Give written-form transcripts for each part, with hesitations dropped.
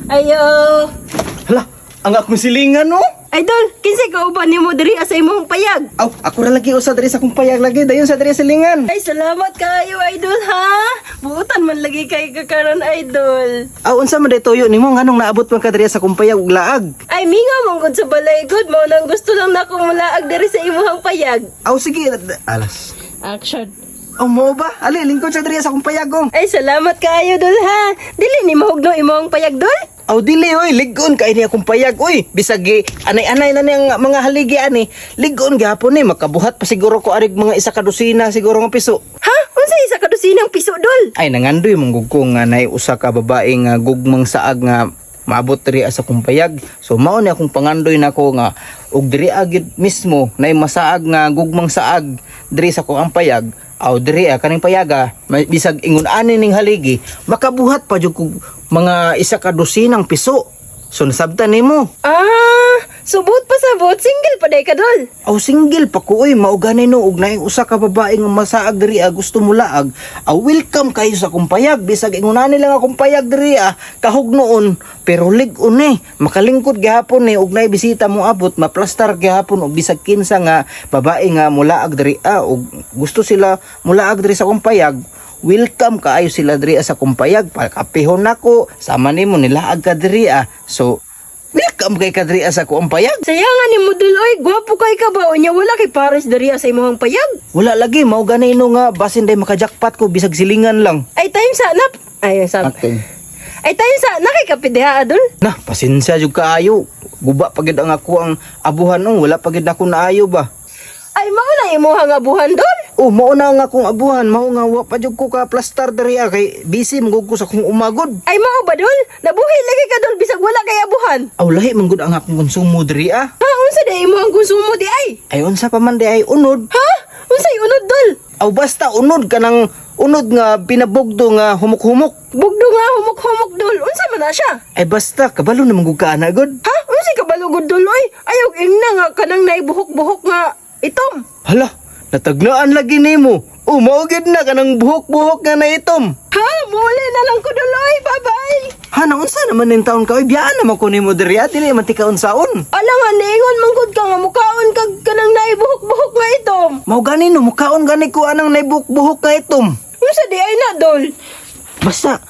Ayo. Hala, ang akong silingan, no? Idol, kinsay kauban nimo diri sa imong payag? Aw, ako ra lagi usa diri sa akong payag lagi, dayon sa diri silingan. Ay, salamat kaayo, idol, ha. Buutan man lagi kay ka karon, idol. Aw, unsa man day tuyo nimo, nganong naabot man ka diri sa akong payag ug laag? Ay, mingaw man gud sa balay gud, mao nang gusto lang nako mulaag diri sa imong payag. Aw, sige, alas. Action. Aw, mo ba? Ali, lingkod sa diri sa akong payag oh. Ay, salamat kaayo, dol, ha. Dili ni mahugno imong payag, dol. Aw, dili oy, lig-on kay ni akong payag oy. Bisag anay-anay na niyang mga haligi ani. Lig-on gihapon ni, makabuhat pa siguro ko arig mga isa ka dosina siguro nga piso. Ha? Unsa isa ka dosinang piso, dol? Ay, nangandoy mong ko nga nay usa ka babae nga gugmang saag nga maabot diri sa akong payag. So mao ni akong pangandoy nako nga og diri agid mismo nay masaag nga gugmang saag diri sa akong ang payag. Aw, diri kaning payaga, bisag ingon ani ning haligi, makabuhat pa jud kog mga isa ka dosinang piso. So nasabtan nimo. Ah, subot pa sabot, single pa day ka, dol. Aw, single pa ko oy, mao gani no og naay usa ka babae nga masaag diri gusto mo laag. Aw, welcome kayo sa akong payag, bisag ingunani lang akong payag diri kahugnoon, pero lig-on ni, makalingkod gihapon ni og naay bisita mo abot, maplastar gihapon og bisag kinsa nga babae nga mulaag diri og gusto sila mulaag diri sa akong payag. Welcome kaayo sila diri sa akong payag. Pakapihon nako, sama nimo nilaag ka diri. So welcome kay ka diri sa akong payag. Saya nga ni mo, dol, oy, gwapo kay ka ba unya wala kay pares diri sa imong payag. Wala lagi, mao gani no nga basin day makajackpot ko bisag silingan lang. Ay, time sa nap. Ay, sab. Acting. Ay, time sa na kay kape diha, adol. Na, pasensya jud kaayo. Guba pa gid ang ako ang abuhan oh, wala pa gid ako naayo ba. Ay, mao na imuha nga buhan, dol. Oh, mao na ang akong abuhan, mao nga wa pa jud ko ka plastar diri kay busy man gud ko sa akong umagod. Ay, mao ba, dol? Nabuhi lagi ka, dol, bisag wala kay abuhan. Aw, lahi man gud ang akong konsumo diri ah. Ha, unsa day imong konsumo di ay? Ay, unsa pa man di ay unod. Ha? Unsay unod, dol? Aw, basta unod kanang unod nga pinabugdo nga humok-humok. Bugdo nga humok-humok, dol. Unsa man na siya? Ay basta kabalo na man gud ka ana gud. Ha? Unsay kabalugod, dol, oy? Ayaw ingna nga kanang naibuhok-buhok nga itom. Hala, nataglaan lagi nimo. Oh, mao gid na kanang buhok-buhok nga naitom. Ha? Muli na lang ko, dol, oy. Bye-bye. Ha, naunsa naman ning taon ka? Oy, biyaan naman ko nimo diri ah, dili man ti kaunsaon. Ala nga, niingon man gud ka nga mukaon kag kanang naibuhok-buhok nga itom. Mao gani no, mukaon gani ko anang naibuhok-buhok nga itom. Unsa di ay na, dol? Basta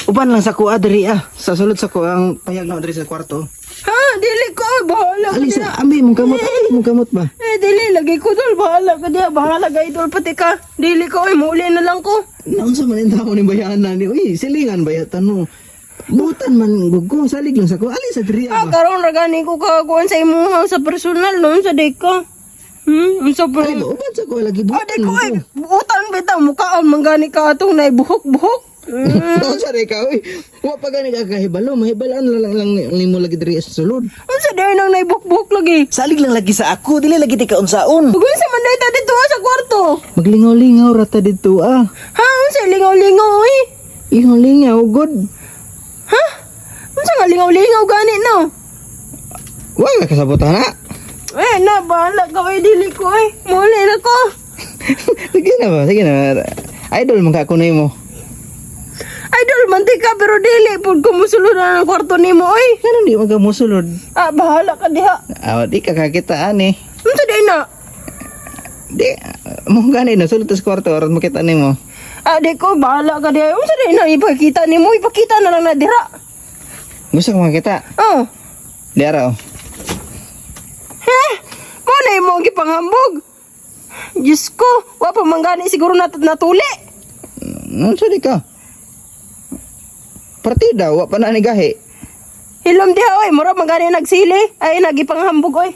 uban lang sa kuha diri ah. Sa sulod sa kuha ang payag na diri sa kwarto. Ha? Dili ko, oy. Bahala ka Ali diha. sa ami mong kamot, ami mong kamot ba? Eh, dili lagi ko, dol. Bahala ka diha. Bahala ka, idol pati ka. Dili ko, oy. Muli na lang ko. Naunsa man ning taon ni bayana ni? Uy, silingan ba yata no? Butan man gugo, salig lang sa kuha. Ali sa diri Ah, ah. karon ra gani ko kakuan sa imuha sa personal no, unsa di ka? Unsa pa? Ali ba uban sa kuha lagi Ah, butan. di ko ay buutan bitaw mukaon man gani ka atong naibuhok-buhok. Naunsa rin ka, uy. Wa pa gani ka kahibalo, mahibalaan lang lang nimo lagi diri sa sulod. Unsa di ay nang naibuhok-buhok lagi? Salig lang lagi sa ako, dili lagi ti kaunsaon. Ug unsa man day ta dito ah, sa kwarto? Maglingaw-lingaw rata dito ah. Ha, unsa lingaw-lingaw oy? Lingaw-lingaw, good. Ha? Unsa nga lingaw-lingaw gani no? Wa ka kasabot na. Eh, na bahala ka oy, dili ko oy. Muli na ko. Sige na ba, sige na. Idol man ka ako nimo. Idol man di ka pero dili pud ko mosulod na ng kwarto nimo oy. Ngano di man ka mosulod? Ah, bahala ka diha. Ah, di ka kakita ani. Unsa di na? Di mo gani na sulod sa kwarto aron makita nimo. Ah, di ko bahala ka diha. Unsa di na ipakita nimo? Ipakita na lang na dira. Gusto ko makita. Oh. Di ara oh. Heh! Mo na imo ang gipanghambog. Diyos ko, wa pa man gani siguro natuli. Unsa di ka? Partida wa pa na ni gahi. Hilom diha oy, mura man gani nagsili. Ay nagipanghambog oy.